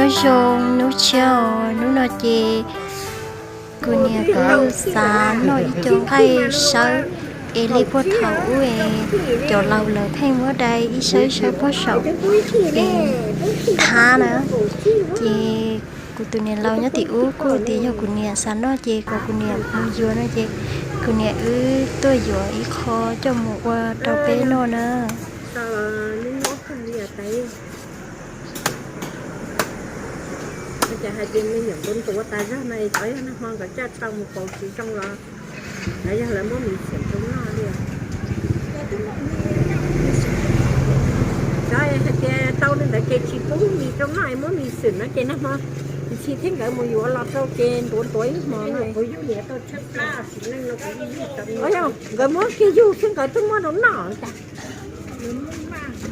Zoo hnub tshiab, hnub no ces kuv niam kuj xav noj ib co nqaij sawv es li puag thaum ub es cov laus lawv pheej muab dai ib sawb ib sawb puag saum es thab na. Ces kuv tus niam laus nyob tim ub kuj tias yog kuv niam xav noj ces kom kuv niam mus yuav no ces kuv niam wb tuaj yuav ib qho coj mus ua rau peb noj na. Cas hais tias me nyuam ntuav ntuav tas zog no, cov yog nag hmo nkawd coj tau mus pauv tsis zoo los, los yog lawv muab mis xwm rau noj li. Cov hais tias tau li ntawd ces tsis pub mis rau noj, muab mis xwm no ces nag hmo ntxhi thiab nkawd mus yuav los rau ces ntuav ntuav ib hmo no. Nkawd muab kiag yug xwb nkawd twb muab rau noj tas.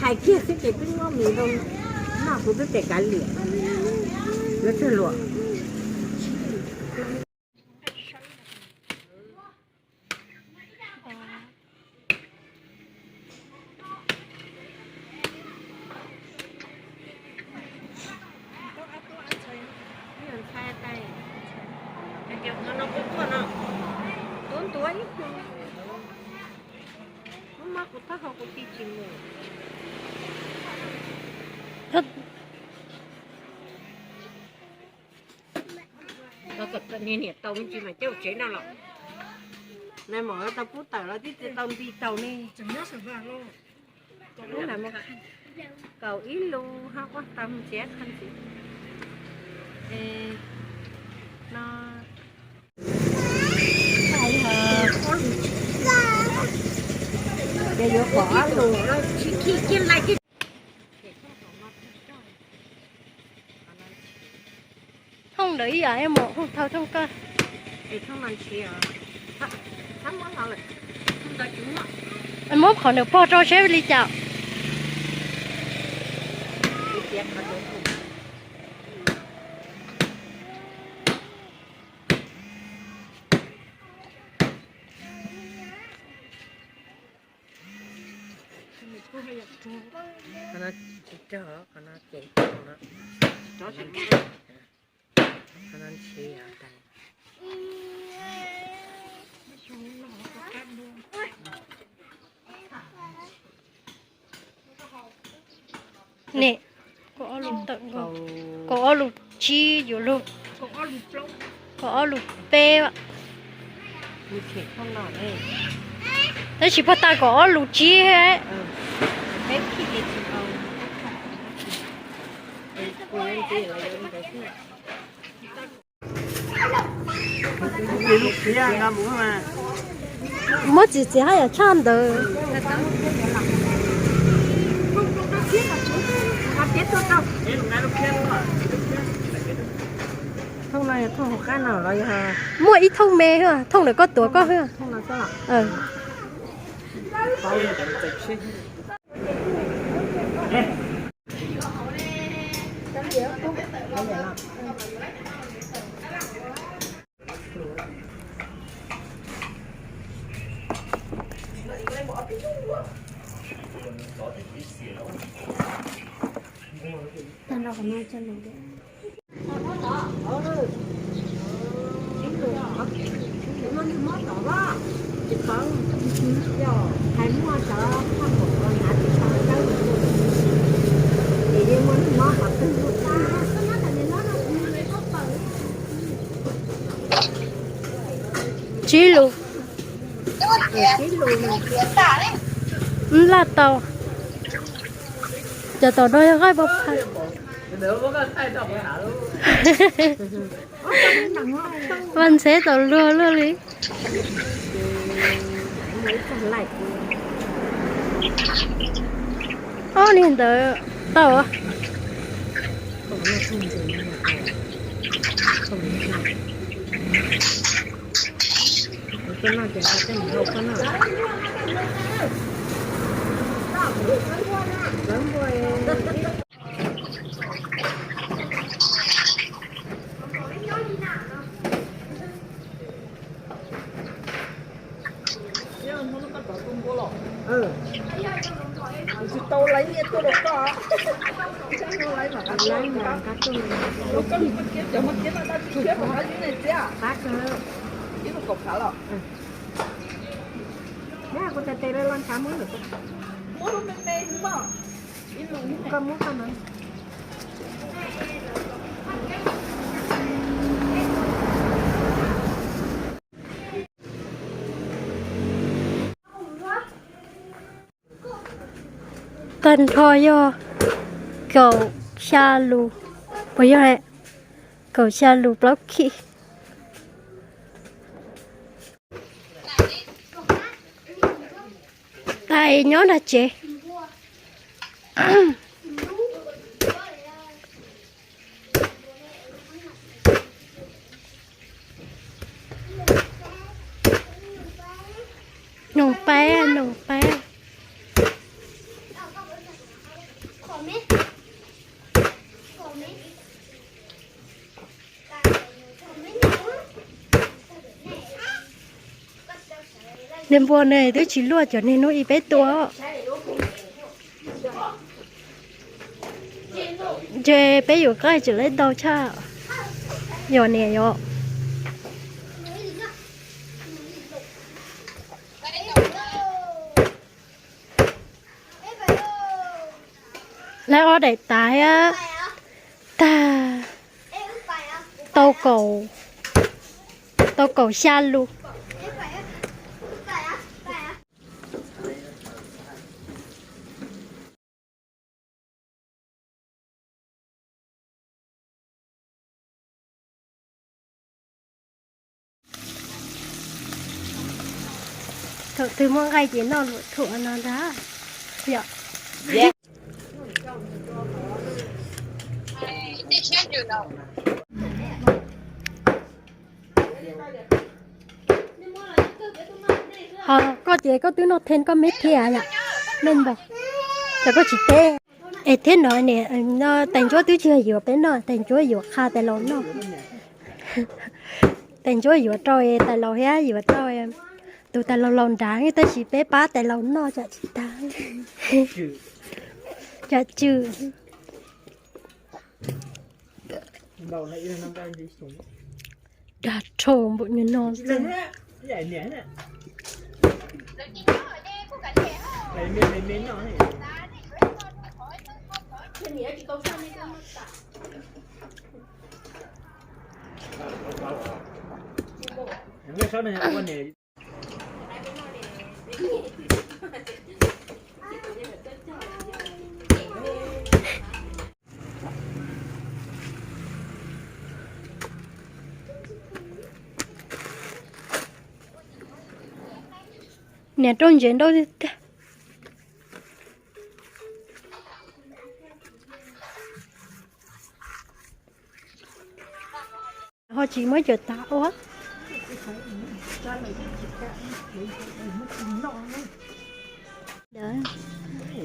Hais kiag xwb ces twb muab mis rau noj, kuv twb tsis kav liam, yuav tsawg luam. Niam tau me ntsis mas coj tsev no los. Nais maum tau pub tawm los twb tsis tau nti taus ne. Lub ntawd mus kaum ib lus ho quaj tau mus txiav qhov ntxiv. No ces yuav kaum ob lus. Thooj ntawd ib yam mus thooj thau thooj koj. Muab qhov ntawm pog rau seb li cas. Qhov no tsis rog, qhov no ces qhov no ntshiv tas. Nim, kaum ob lus tawm nkaus, kaum ob lus tsib yuav luag, kaum ob lus peb. Tab sis puag ta kaum ob lus tsib. Muab txiv txiv haj yam tshaj ntawd. Thooj no yog thooj hauv qab no los yog? Muaj ib thooj me, thooj ntawm koj tuav koj. Tsib lus. Nlaj tau. Cov tom no yog qaib pab pha. Vaj ntxheb tau luag luag li. Ob niag ntawd tau. Tsis tau laiv nyiaj tuaj rau koj. Qab kawg. Kuv tes tes los ntshav muab lawm. Koj muab koj no. Tag nrho yog kaum xya lus, puas yog? Kaum xya lus plaub khij. Tais nyob nram tsev. Noog paib, noog paib. Niag npua ne twb tsis luaj, cov niag hnub ib peb tua. Ces peb yuav qaij tseem laib ntau tshaj. Yog niam yog. Laib ob daim tais, tag, tau kaum, tau kaum xya lus. Thaum twg muaj nqaij ces noj luam thuam no ntag. Yom. Ho koj ces koj twb noj them koj me thiab yom, me npog, ces koj tsis teb. Es thiab no niam, tais ntsuab twb tsis yog yuav peb noj, tais ntsuab yuav qha tais laus noj. Tais ntsuab yuav rau tais laus thiab yuav rau tus tais laus laus nrad, tab sis peb pab tais laus noj tsam tsis tag. Tsam tsw. Dag rhau npaum no xwb. Niam rau ntsev nrau tiag. Ho tsis muab cawm tas ua.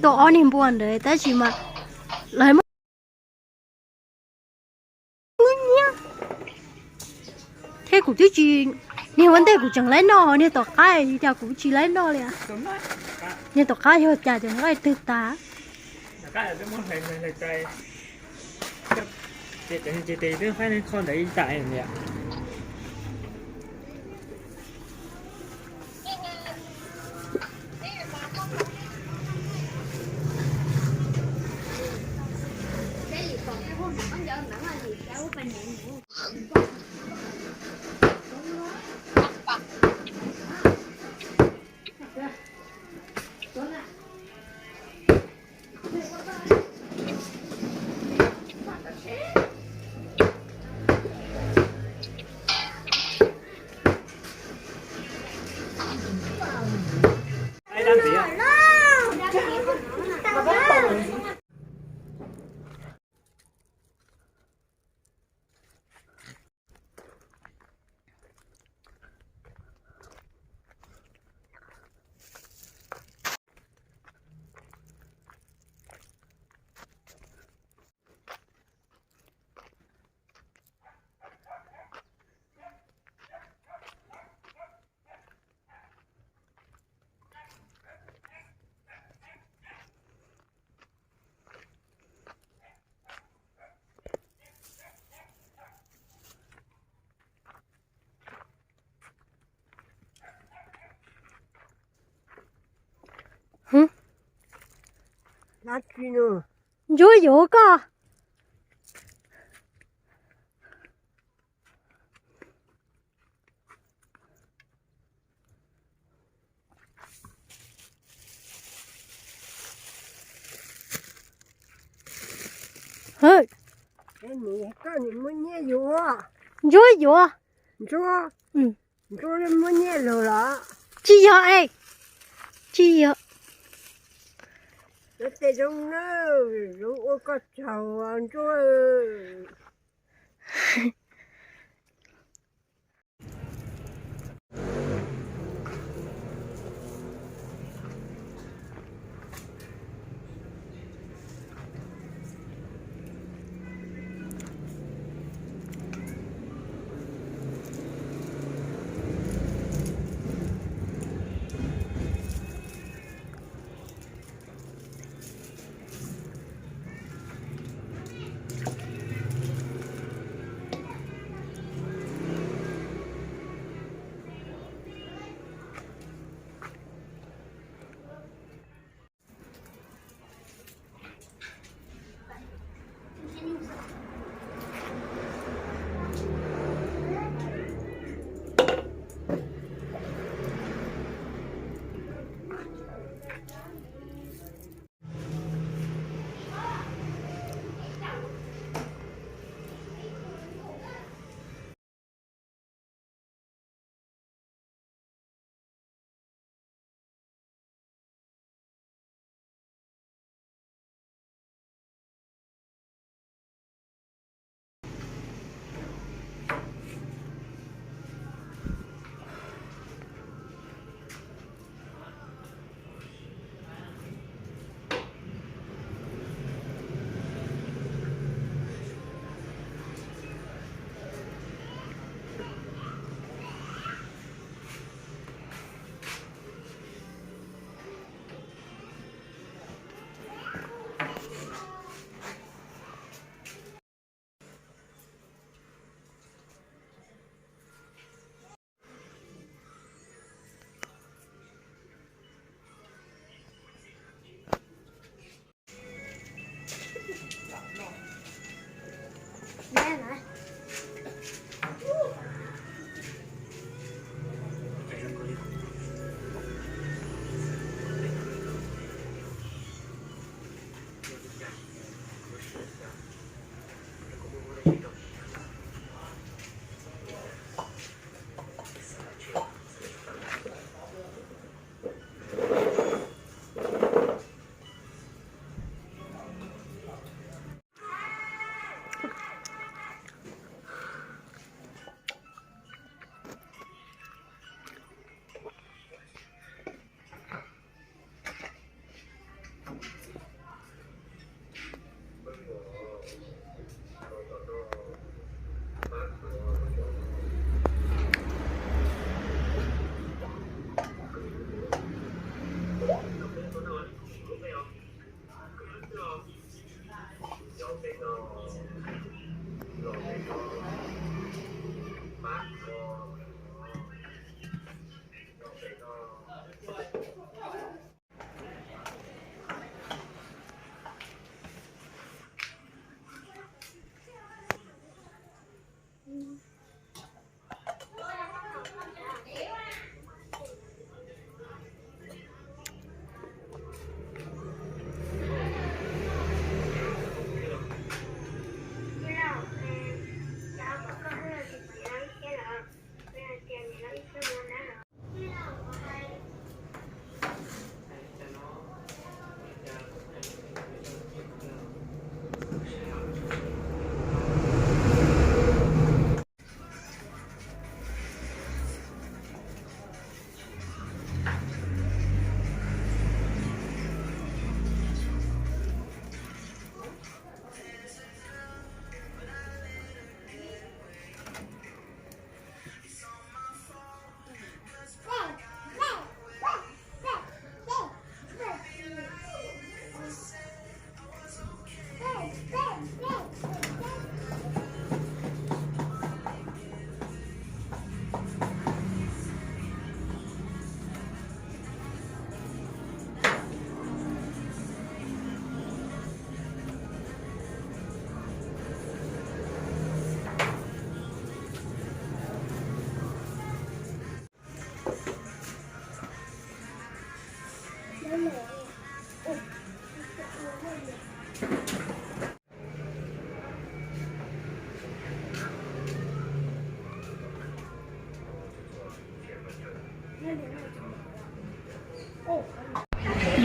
Tuaj ob niag npua ntawd tab sis mas lawv muab nyiab. Thiab kuv twb tsis, niag ua ntej kuv tseem laib noj, niag tom qab cas kuv tsis laib noj li. Niag tom qab yog cas cov nqaij twg tas. Dab tsi no? Ntsuab yuav koj. Hwm. Koj nim muab nyiaj yuav. Ntsuab yuav. Ntsuab, ntsuab muab nyiaj lug los? Tsis yog es. Tsis yog. Tej zoo na, zoo ua koj tsaug ntsuab.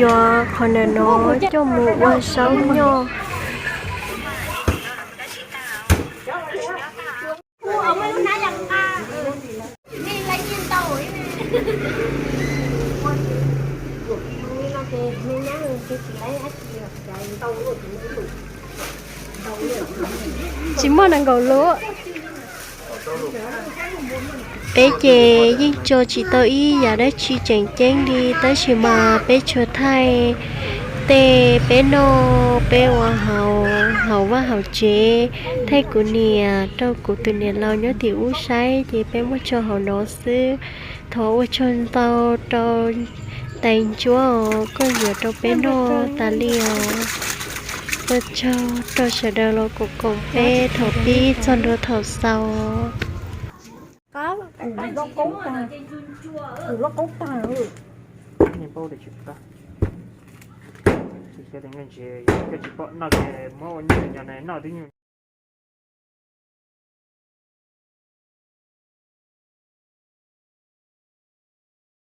Yuav qhov ntawm no coj mus ua zaub nyoj. Tsis muaj nees nkaum lub. Peb ces yeej tso tsis tau ib yam dab tsi tseem ceeb li, tab sis mas peb tsuas thaij tej peb noj peb ua haus hauv vaj hauv tsev, thaij kuv niam rau kuv tus niam laus nyob tim ub saib, ces peb muab tso hauv no xwb. Thov ua tsaug ntau rau tais ntsuab os, koj yuav rau peb noj tas li os. Ua tsaug rau sawv daws los koom koom peb thaum pib txog ntua thaum xaus.